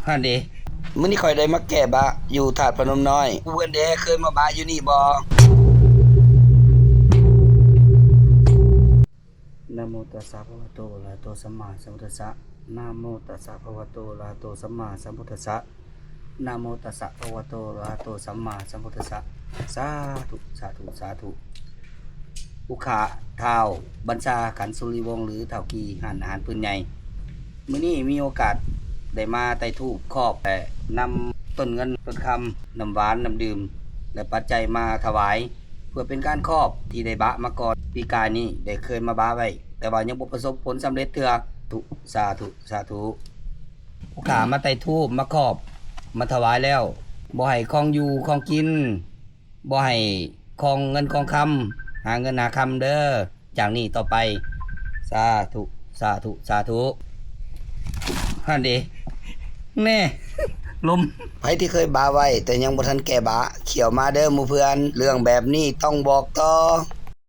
ຫັ້ນເດ ມື້ນີ້ຂ້ອຍໄດ້ມາແກ້ບະຢູ່ທາດພະນົມນ້ອຍ. ຜູ້ເພື່ອນເດ ເຄີຍມາບະຢູ່ນີ້ບໍ່? ນະໂມຕັດສະ ພະວະໂຕ ອະລະຫະໂຕ ສຳມາສຳພຸດທັດສະ. ນະໂມຕັດສະ ພະວະໂຕ ອະລະຫະໂຕ ສຳມາສຳພຸດທັດສະ. ນະໂມຕັດສະ ພະວະໂຕ ອະລະຫະໂຕ ສຳມາສຳພຸດທັດສະ. ສາທຸ ສາທຸ ສາທຸ. ຜູ້ຂ້າທ້າວບັນຊາ ຂັນສຸລິວົງ ຫຼືທ້າວກີ້ ຮ້ານອາຫານປືນໃຫຍ່. ມື້ນີ້ມີໂອກາດໄດ້ມາໄຕ້ທູບຂອບ ແລະ ນຳຕົ້ນເງິນຕົ້ນຄຳ, ນ້ຳຫວານ, ນ້ຳດື່ມ ແລະ ປັດໄຈມາຖວາຍ ເພື່ອເປັນການຂອບທີ່ໄດ້ບະມາກ່ອນ. ປີກາຍນີ້ໄດ້ເຄີຍມາບະໄວ້ ແຕ່ວ່າຍັງບໍ່ປະສົບຜົນສຳເລັດເທື່ອ. ທຸ ສາທຸ ສາທຸ. ຜູ້ຂ້າມາໄຕ້ທູບມາຂອບມາຖວາຍແລ້ວ ບໍ່ໃຫ້ຂອງຢູ່ຂອງກິນ ບໍ່ໃຫ້ຂອງເງິນຂອງຄຳ ຫາເງິນຫາຄຳເດີ ຈາກນີ້ຕໍ່ໄປ. ສາທຸ ສາທຸ ສາທຸ. ຫັ້ນເດ ແນ່ ລົມ. ໃຜທີ່ເຄີຍບະໄວ້ ແຕ່ຍັງບໍ່ທັນແກ້ບະ ຂ້ຽວມາເດີໝູ່ເພື່ອນ ເລື່ອງແບບນີ້ຕ້ອງບອກຕໍ່.